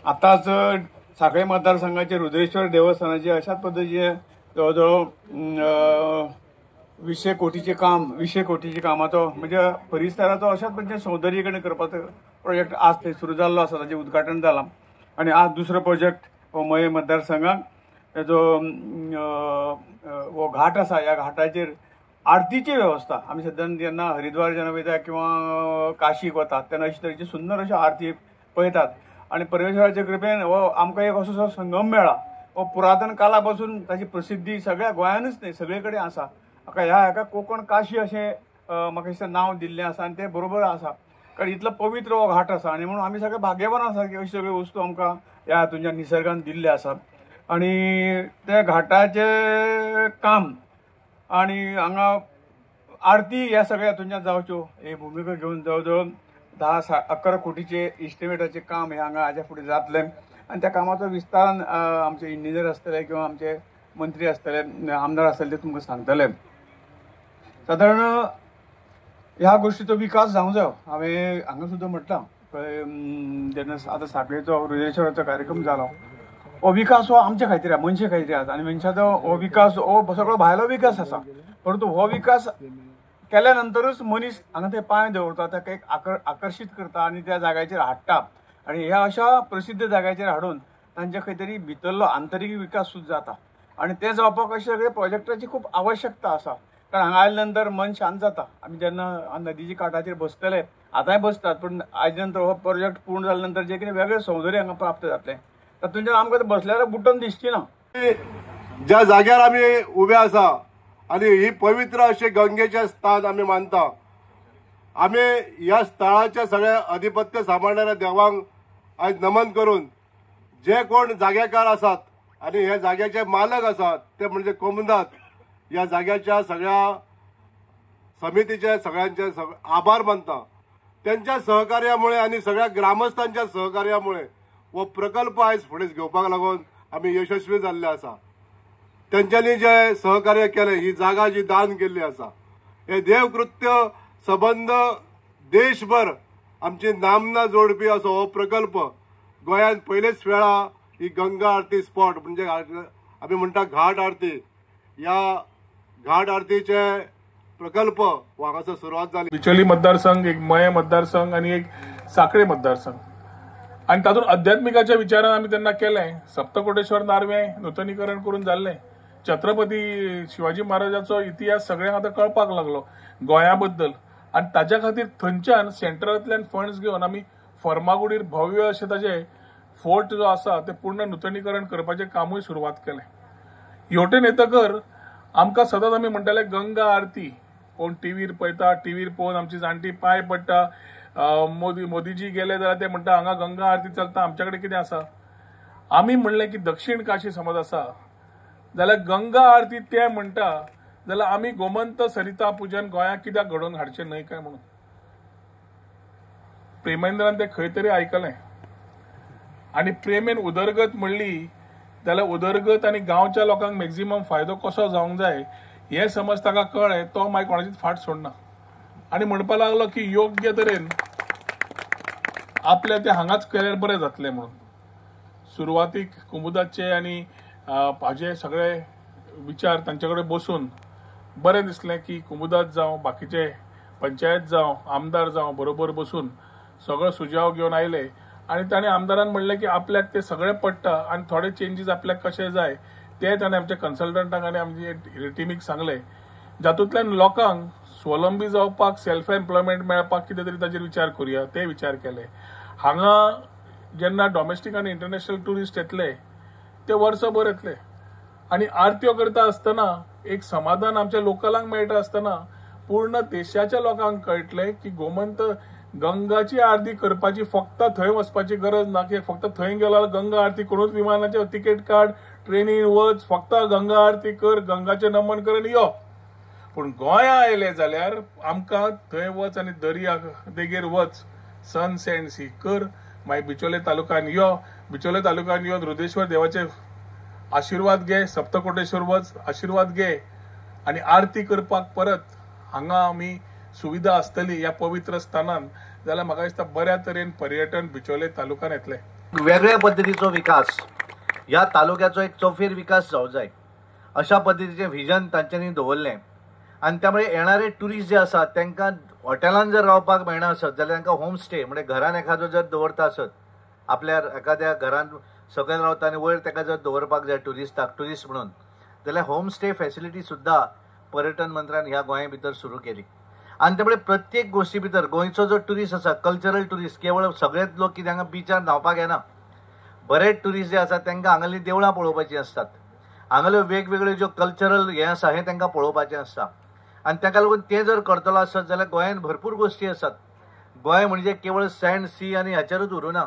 आतांच साखळे मतदारसंघाचे रुद्रेश्वर देवस्थानाचे अशाच पद्दतीचे जवळ जवळ 20 कोटीचे काम, 20 कोटीचे कामाचो म्हणजे परिसराचो अशाच पद्दतीन सौंदर्यीकरण करपाचो प्रोजेक्ट आज थंय सुरू जाल्लो आसा, ताचें उद्घाटन जालां. आनी आज दुसरो प्रोजेक्ट हो मये मतदारसंघाक तेजो हो घाट आसा, ह्या घाटाचेर आरतीची वेवस्था आमी सद्यान जेन्ना हरिद्वार जेन्ना वयता किंवा काशीक वतात तेन्ना अशे तरेची सुंदर अश्यो आरती पळयतात. आनी परमेश्वराचे कृपेन हो आमकां एक असो संगम मेळ्ळा, हो पुरातन काला पासून ताची प्रसिद्धी सगळ्या गोंयानूच न्हय सगळे कडेन आसा. म्हाका ह्या हाका कोंकण काशी अशें म्हाका दिसता नांव दिल्लें आसा आनी तें बरोबर आसा, कारण इतलो पवित्र हो घाट आसा आनी म्हणून आमी सगळे भाग्यवान आसा की अश्यो सगळ्यो वस्तू आमकां ह्या हातूंतल्यान निसर्गान दिल्ले आसा. आनी त्या घाटाचें काम आनी हांगा आरती ह्या सगळ्या हातूंतल्यान जावच्यो ही भुमिका घेवन जवळ जवळ 10-11 कोटीचे इस्टिमेटाचें काम हें हांगा हाज्या फुडें जातलें. आनी त्या कामाचो विस्तारान आमचे इंजिनियर आसतले किंवा आमचे मंत्री आसतले, आमदार आसतले ते तुमकां सांगतले. सादारण ह्या गोश्टीचो विकास जावंक जायो. हांवें हांगा सुद्दां म्हटलां जेन्ना आतां साखळेचो रुद्रेश्वराचो कार्यक्रम जालो, हो विकास हो आमच्या खातीर आसा, मनशा खातीर आसा आनी मनशाचो हो विकास हो सगळो भायलो विकास आसा, परंतु हो विकास केल्या नंतरूच मनीस हांगा थंय पांय दवरता, ताका एक आकर्शीत करता आनी त्या जाग्याचेर हाडटा आनी ह्या अशा प्रसिद्ध जाग्याचेर हाडून तांच्या खंय तरी भितरलो आंतरीक विकास सुद्दां जाता आनी तें जावपाक अशे सगळे प्रोजेक्टाची खूब आवश्यकता आसा. कारण हांगा आयल्या नंतर मन शांत जाता. आमी जेन्ना नदीच्या काठाचेर बसतले, आतांय बसतात, पूण आयज नंतर हो प्रोजेक्ट पूर्ण जाल्या नंतर जें कितें वेगळें सौंदर्य हांगा प्राप्त जातलें तातूंतल्यान आमकां बसल्यार बुटन दिसची ना. ज्या जाग्यार आमी उबे आसा आनी ही पवित्र अशें गंगेचें स्थान आमी मानता, आमी ह्या स्थळाचे सगळे अधिपत्य सांबाळणाऱ्या देवांक आयज नमन करून जे कोण जागेकार आसात आनी हे जाग्याचे मालक आसात ते म्हणजे कोमुनिदाद ह्या जाग्याच्या सगळ्या समितीचे सगळ्यांचे आभार मानता. त्यांच्या सहकार्यामुळे आनी सगळ्या ग्रामस्थांच्या सहकार्यामुळे हो प्रकल्प आयज फुडें घेवपाक लागून आमी यशस्वी जाल्ले आसा. तेंच्यांनी जे सहकार्य केलें, ही जागा जी दान केल्ली आसा, हे देवकृत्य सबंद देशभर आमची नामना जोडपी असो हो प्रकल्प गोंयांत पयलेच वेळा ही गंगा आरती स्पॉट म्हणजे आमी म्हणटा घाट आरती, ह्या घाट आरतीचे प्रकल्प हांगासर सुरवात जाली. बिचोली मतदारसंघ, एक मये मतदारसंघ आनी एक साखळे मतदारसंघ आनी तातूंत अध्यात्मिकाच्या विचारान आमी तेन्ना केलें. सप्तकोटेश्वर नार्वें नुतनीकरण करून जाल्लें, छत्रपती शिवाजी महाराजाचो इतिहास सगळ्यांक आतां कळपाक लागलो गोंया बद्दल आनी ताज्या खातीर थंयच्यान सेंट्रलांतल्यान फंड्स घेवन आमी फर्मागुडीर भव्य अशें ताजें फोर्ट जो आसा तें पूर्ण नुतनीकरण करपाचें कामूय सुरवात केलें. हेवटेन येतकर आमकां सदांच आमी म्हणटाले गंगा आरती, कोण टिवीर पळयता, टिवीर पळोवन आमची जाणटी पांय पडटा, मोदीजी गेले जाल्यार ते म्हणटा हांगा गंगा आरती चलता, आमच्या कडेन कितें आसा. आमी म्हणलें की दक्षिण काशी समज आसा जाल्यार गंगा आरती ते म्हणटा जाल्यार आमी गोमंत सरिता पुजन गोंयांत कित्याक घडोवन हाडचें न्हय काय म्हणून प्रेमेंद्रान तें खंय तरी आयकलें आनी प्रेमेन उदरगत म्हणली जाल्यार उदरगत आनी गांवच्या लोकांक मॅक्झिमम फायदो कसो जावंक जाय हें समज ताका कळ्ळें, तो मागीर कोणाचीच फाट सोडना आनी म्हणपाक लागलो की योग्य तरेन आपलें तें हांगाच केल्यार बरें जातलें म्हणून. सुरवातीक कुमुदाचे आनी हाजे सगळे विचार तांचे कडेन बसून बरें दिसलें की कुमुदाद जावं, बाकीचे पंचायत जावं, आमदार जावं, बरोबर बसून सगळो सुजाव घेवन आयले आनी ताणें आमदारान म्हणलें की आपल्याक ते सगळें पडटा आनी थोडे चेंजीस आपल्याक कशे जाय ते ताणें आमच्या कन्सल्टंटांक आनी आमचे टिमीक सांगलें, जातूंतल्यान लोकांक स्वलंबी जावपाक, सेल्फ एम्प्लॉयमेंट मेळपाक कितें तरी ताजेर विचार करुया, ते विचार केले. हांगा जेन्ना डॉमेस्टीक आनी इंटरनॅशनल ट्युरिस्ट येतले ते वर्सभर येतले आनी आरत्यो करता आसतना एक समाधान आमच्या लोकलांक मेळटा आसतना पूर्ण देशाच्या लोकांक कळटलें की गोमंत गंगाची आरती करपाची फक्त थंय वचपाची गरज ना, की फक्त थंय गेल्यार गंगा आरती करूच विमानाचें तिकेट काड, ट्रेनीन वच, फक्त गंगा आरती कर, गंगाचें नमन कर आनी यो. पूण गोंया आयले जाल्यार आमकां थंय वच आनी दर्या देगेर वच, सन सँड सी कर, मागीर बिचोले तालुक्यान यो, बिचोले तालुक्यान येवन रुद्रेश्वर देवाचे आशिर्वाद घे, सप्तकोटेश्वर वच, आशिर्वाद घे आनी आरती करपाक परत हांगा आमी सुविधा आसतली ह्या पवित्र स्थानान, जाल्यार म्हाका दिसता बऱ्या तरेन पर्यटन बिचोले तालुक्यान येतलें. वेगळ्या पद्दतीचो विकास ह्या तालुक्याचो एक चौफेर विकास जावं जाय अशा पद्दतीचें विजन तांच्यांनी दवरलें आनी त्यामुळे येणारे ट्युरिस्ट जे आसात तांकां हॉटेलान जर रावपाक मेळना आसत जाल्यार तांकां होम स्टे म्हणजे घरान एखादो जर दवरता आसत आपल्या एखाद्या घरान सकयल रावता आनी वयर ताका जर दवरपाक जाय ट्युरिस्टाक ट्युरिस्ट म्हणून जाल्यार होम स्टे फॅसिलिटी सुद्दां पर्यटन मंत्र्यान ह्या गोंया भितर सुरू केली. आनी त्यामुळे प्रत्येक गोश्टी भितर गोंयचो जो ट्युरिस्ट आसा कल्चरल ट्युरिस्ट केवळ सगळेच लोक कितें हांगा बिचार न्हांवपाक येना, बरेच ट्युरिस्ट जे आसात तांकां हांगासरलीं देवळां पळोवपाचीं आसतात, हांगासल्यो वेगवेगळ्यो ज्यो कल्चरल हें आसा हें तांकां पळोवपाचें आसता आनी ताका लागून तें जर करतलो आसत जाल्यार गोंयांत भरपूर गोश्टी आसात. गोंय म्हणजे केवळ सँड सी आनी हाचेरूच उरूना,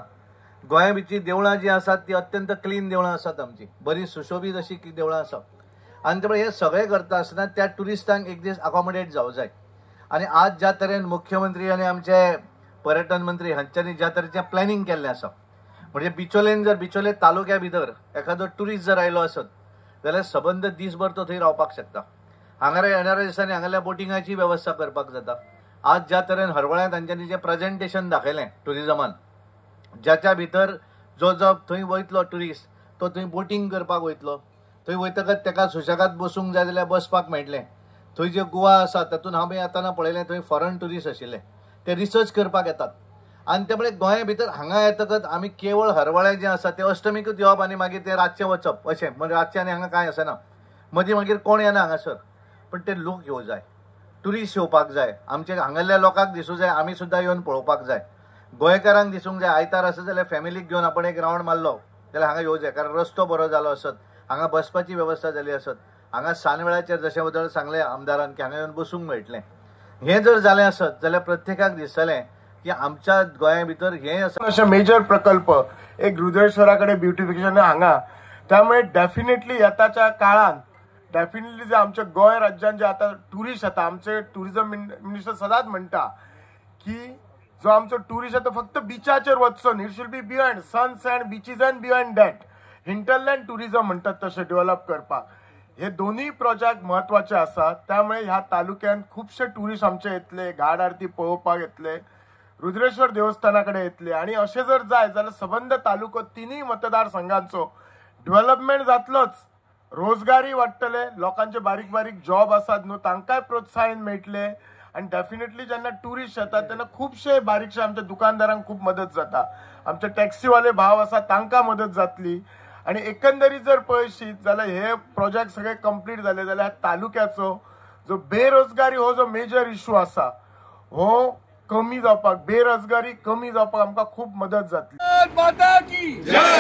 गोंया भितरलीं देवळां जीं आसात ती अत्यंत क्लीन देवळां आसात, आमची बरी सुशोबीत अशी देवळां आसात आनी त्यामुळे हें सगळें करता आसतना त्या ट्युरिस्टांक एक दीस अकोमोडेट जावं जाय. आनी आज ज्या तरेन मुख्यमंत्री आनी आमचे पर्यटन मंत्री हांच्यांनी ज्या तरेचें प्लॅनिंग केल्लें आसा म्हणजे बिचोलेन जर बिचोले तालुक्या भितर एखादो ट्युरिस्ट जर आयलो आसत जाल्यार सबंद दीसभर तो थंय रावपाक शकता. हांगा येणाऱ्या दिसांनी हांगासरल्या बोटिंगाची वेवस्था करपाक जाता. आज ज्या तरेन हरवळ्यां तांच्यांनी जें प्रेजेंटेशन दाखयलें ट्युरिजमान ज्याच्या भितर जो जो थंय वयतलो ट्युरिस्ट तो थंय बोटींग करपाक वयतलो, थंय वयतकच ताका सुशेगाद बसूंक जाय जाल्यार बसपाक मेळटलें. थंय जे गोवा आसा तातूंत हांवें येतना पळयलें थंय फॉरन ट्युरिस्ट आशिल्ले ते रिसर्च करपाक येतात आनी त्यामुळे गोंया भितर हांगा येतकच आमी केवळ हरवळें जें आसा तें अष्टमीकूच येवप आनी मागीर तें रातचें वचप अशें म्हणजे रातचें आनी हांगा कांय आसना, मदीं मागीर कोण येना हांगासर. पण ते लोक येवं जाय, ट्युरिस्ट येवपाक जाय, आमचे हांगासरल्या लोकांक दिसूं जाय, आमी सुद्दां येवन पळोवपाक जाय, गोंयकारांक दिसूंक जाय. आयतार आसा जाल्यार फॅमिलीक घेवन आपण एक रावंड मारलो जाल्यार हांगा येवं जाय, कारण रस्तो बरो जालो आसत, हांगा बसपाची वेवस्था जाली आसत, हांगा सांजवेळाचेर जशें वदळ सांगलें आमदारान की हांगा येवन बसूंक मेळटलें. हें जर जालें आसत जाल्यार प्रत्येकाक दिसतलें की आमच्या गोंया भितर हें आसा. अशे मेजर प्रकल्प एक रुद्रेश्वरा कडेन ब्युटिफिकेशन हांगा, त्यामुळे डेफिनेटली येताच्या काळान डेफिनेटली जे आमच्या गोंय राज्यान जे आतां ट्युरिस्ट येता, आमचे ट्युरिजम मिनिस्टर सदांच म्हणटा की जो आमचो ट्युरिस्ट येता फक्त बिचाचेर वचचो न्ही, it should be beyond sun sand beaches and beyond that hinterland tourism म्हणटात तशें डेव्हलप करपाक. हे दोनूय प्रोजेक्ट म्हत्वाचे आसात. त्यामुळे ह्या तालुक्यान खुबशे ट्युरिस्ट आमचे येतले, घाट आरती पळोवपाक येतले, रुद्रेश्वर देवस्थाना कडेन येतले आनी अशें जर जाय जाल्यार सबंद तालुको तिनूय मतदारसंघांचो डेव्हलपमेंट जातलोच, रोजगारी वाडटले, लोकांचे बारीक बारीक जॉब आसात न्हू तांकांय प्रोत्साहन मेळटलें आनी डेफिनेटली जेन्ना ट्युरिस्ट येतात तेन्ना खुबशे बारीकशे आमच्या दुकानदारांक खूब मदत जाता, आमचे टॅक्सीवाले भाव आसात तांकां मदत जातली आनी एकंदरीत जर पळयशीत जाल्यार हे प्रोजेक्ट सगळे कंप्लीट जाले जाल्यार तालुक्याचो जो बेरोजगारी हो जो मेजर इशू आसा हो कमी जावपाक, बेरोजगारी कमी जावपाक आमकां खूब मदत जातली. माता की जय.